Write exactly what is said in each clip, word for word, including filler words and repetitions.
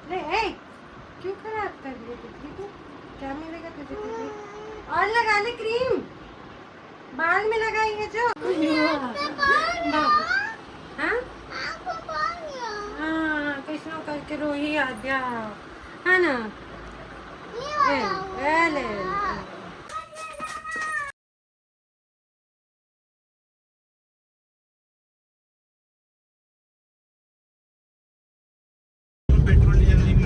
अरे, ए, क्यों खराब कर लिए बिजली को? क्या मिलेगा तुझे बिजली? और लगा ले क्रीम, बाल में लगाई है जो। बाबू, हाँ? हाँ, कैसनो करके रोही आद्या, है ना? ए, ए, ले, ले।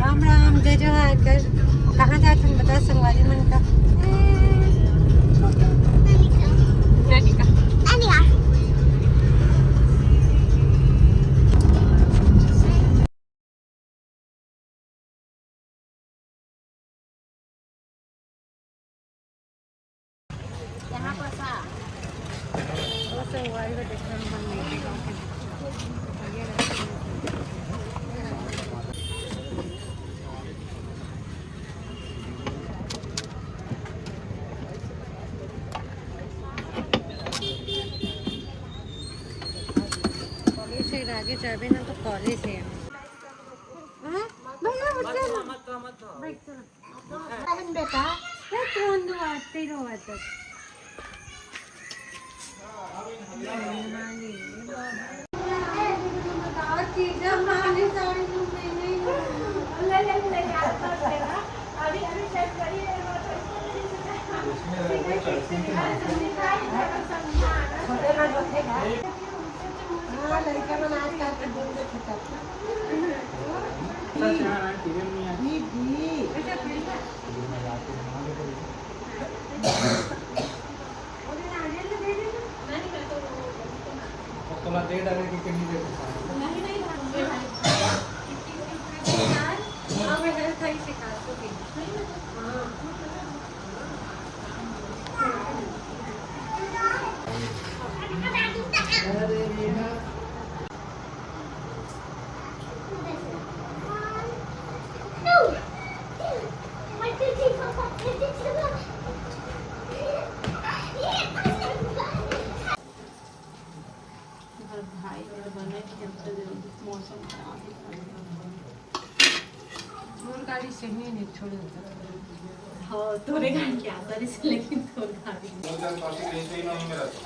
राम राम, जय जोहार कर। कहाँ जात हन बता संगवारी मन का? नानी का। कॉलेज से आगे जाबे ना तो कॉलेज है। हाँ? भैया, उठ जा ना। बैठ जा। बहन बेटा, ये कौन दो आते रो आते? छोटे ना छोटे ना। हाँ, लड़का मन आजकल के बोल दे छोटा। दीदी। अब तो मैं दे डाले कि कहीं दे सकता हूँ। भाई, मौसम खराब है। मोर गाड़ी से ही नहीं छोड़े होता। हाँ, तोरे गाड़ी के आता नहीं से, लेकिन तोर गाड़ी। वो जब कॉफी भेज रही ना, वहीं में रहता।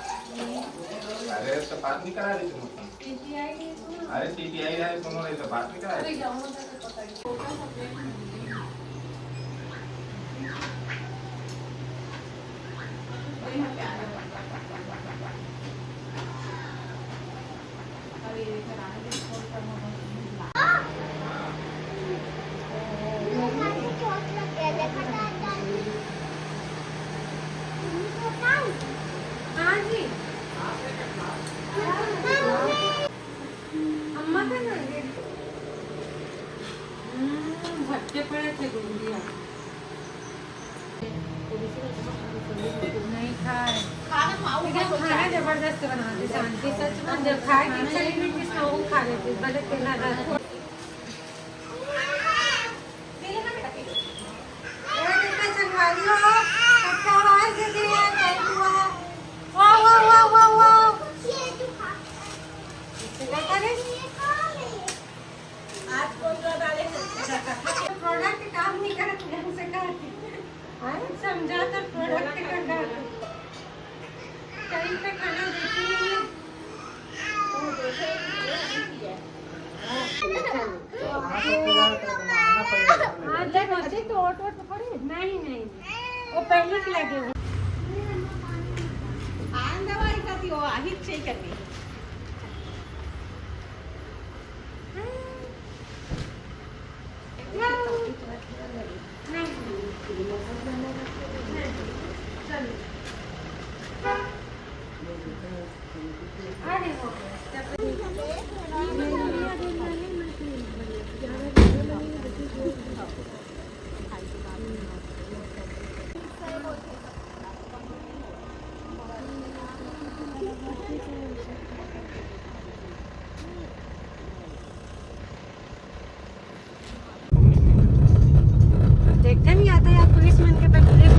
अरे, तो बात नहीं करा रही थी मुझसे। टीटीआई नहीं सुना। अरे, टीटीआई रहा है, सुनो नहीं तो बात नहीं करा रही थी। अरे, जाओ, मुझे तो पता नहीं। हाँ जी। अम्मा का ना? हम्म, भट्टे पड़े थे गुंजिया। नहीं खाए। खाना खाओ, लेकिन खाना जबरदस्त बनाते शांति, सच में। जब खाए के इच्छा नहीं हुई, किसका वो खा लेते, भले केला ना। ये देखो, संगवारी हो, सबका आवाज दे दिया, thank you। वाह, वाह, वाह, वाह, वाह। प्रोडक्ट काम नहीं करत, ढंग से कहती। हाँ, समझा तो प्रोडक्ट का काम। टाइम पे खाना देती नहीं है। हाँ, देखो, अच्छी तो ओट ओट पड़ी। नहीं, नहीं, वो पहले की लगे हुए। आन दवाई का थी, वो आहिर चेक करनी। देखते हैं यातायात पुलिस मन के पेट्रोलिंग